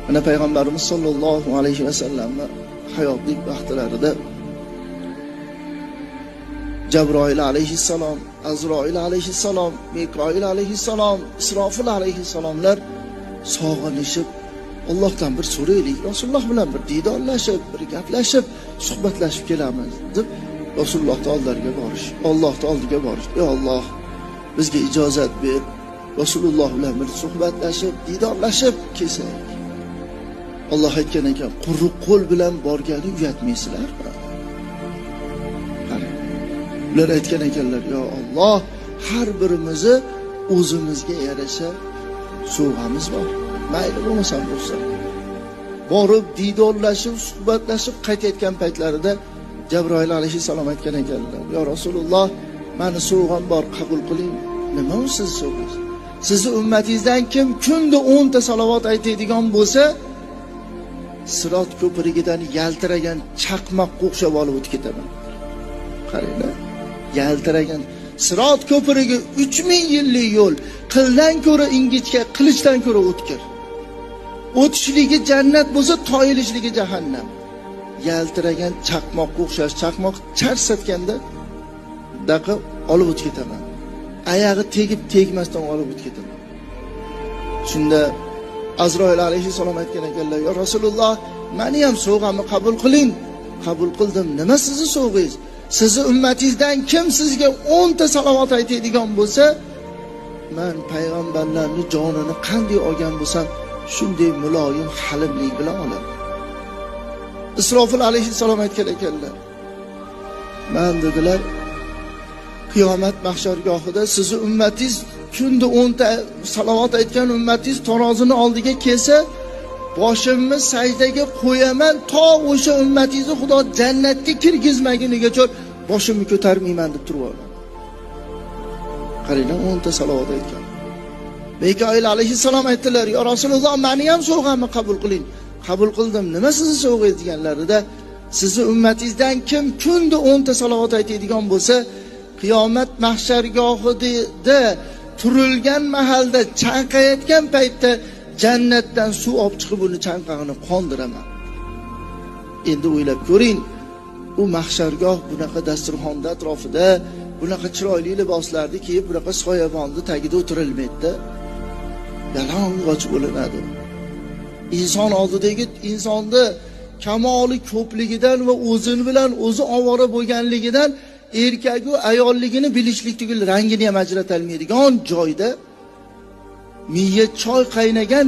Mana Payg'ambarimiz sollallohu alayhi vasallamni hayotlik vaqtlarida Jabroil alayhissalom, Azroil alayhissalom, Mikoil alayhissalom, Isrofil alayhissalomlar sog'inishib Allohdan bir so'raylik, Rasululloh bilan bir diydorlashib, bir gaplashib, suhbatlashib kelamiz deb Rasulullohning oldilariga borish, Allohning oldiga borish. Ey Alloh, bizga ijozat ber, Rasululloh bilan bir suhbatlashib, diydorlashib kelsak. Alloh aytgan ekan, quruq qo'l bilan borgani uyatmaysizlarmi? Ular aytgan ekanlar, yo Alloh, har birimizni o'zimizga yarasha sovg'amiz bor. Mayli bo'lmasam bo'lsa. Borib diydorlashib, suhbatlashib qaytayotgan paytlarida Jabroil alayhissalom aytgan ekanlar, yo Rasululloh, meni sovg'am bor, qabul qiling. Nima u siz sovg'angiz? Sizni ummatingizdan kim kunda 10 ta salovat aytadigan bo'lsa, Sirot ko'prigidan yaltiragan chaqmoqqa o'xshab olib o'tib ketaman. Qaranglar, yaltiragan Sirot ko'prigi 3000 yillik yo'l, qildan ko'ra ingichka, qilichdan ko'ra o'tkir. O'tishligi jannat bo'lsa, toyilishligi jahannam. Yaltiragan chaqmoqqa o'xshash, chaqmoq charsatganda daqa olib o'tib ketaman. Oyog'i tegib tegmasdan olib o'tib ketaman. Shunda Azroil alayhissalom aytgan ekanlar, yo Rasululloh, meni ham sovg'amni qabul qiling. Qabul qildim. Nima sizni sovg'ingiz? Sizni ummatingizdan kim sizga 10 ta salovat aytadigan bo'lsa, men payg'ambarlarning jonini qanday olgan bo'lsam, shunday muloyim halimlik bilan olaman. Isrofil alayhissalom aytgan ekanlar, men dedilar, qiyomat mahshargohida sizni ummatingiz kunda 10 ta salovat aytgan ummatingiz tarozini oldiga kelsa, boshimni sajdaga qo'yaman, to o'sha ummatingizni Xudo jannatga kirgizmagunigacha boshimni ko'tarmayman deb turib olgan. Qaranglar, 10 ta salovat aytgan. Mikoil alayhissalom aytdilar, yo Rasululloh, meni ham sovg'amni qabul qiling. Qabul qildim. Nima sizni sovg'angiz deganlarida, sizni ummatingizdan kim kunda 10 ta salovat aytadigan bo'lsa, qiyomat mahshargohida turilgan mahalda chanqayotgan paytda jannatdan suv olib chiqib uni chanqog'ini qondiraman. Endi o'ylab ko'ring, u mahshargoh bunaqa dasturxonda atrofida bunaqa chiroyli liboslarni kiyib, bunaqa soyabonni tagida o'tirilmaydi. Yalang'och bo'linadi. Inson oldidagi insonni kamoli ko'pligidan va o'zini bilan o'zi ovora bo'lganligidan erkak va ayolligini bilishlik tugul rangini ham ajrata olmaydigan joyda miya choy qaynagan.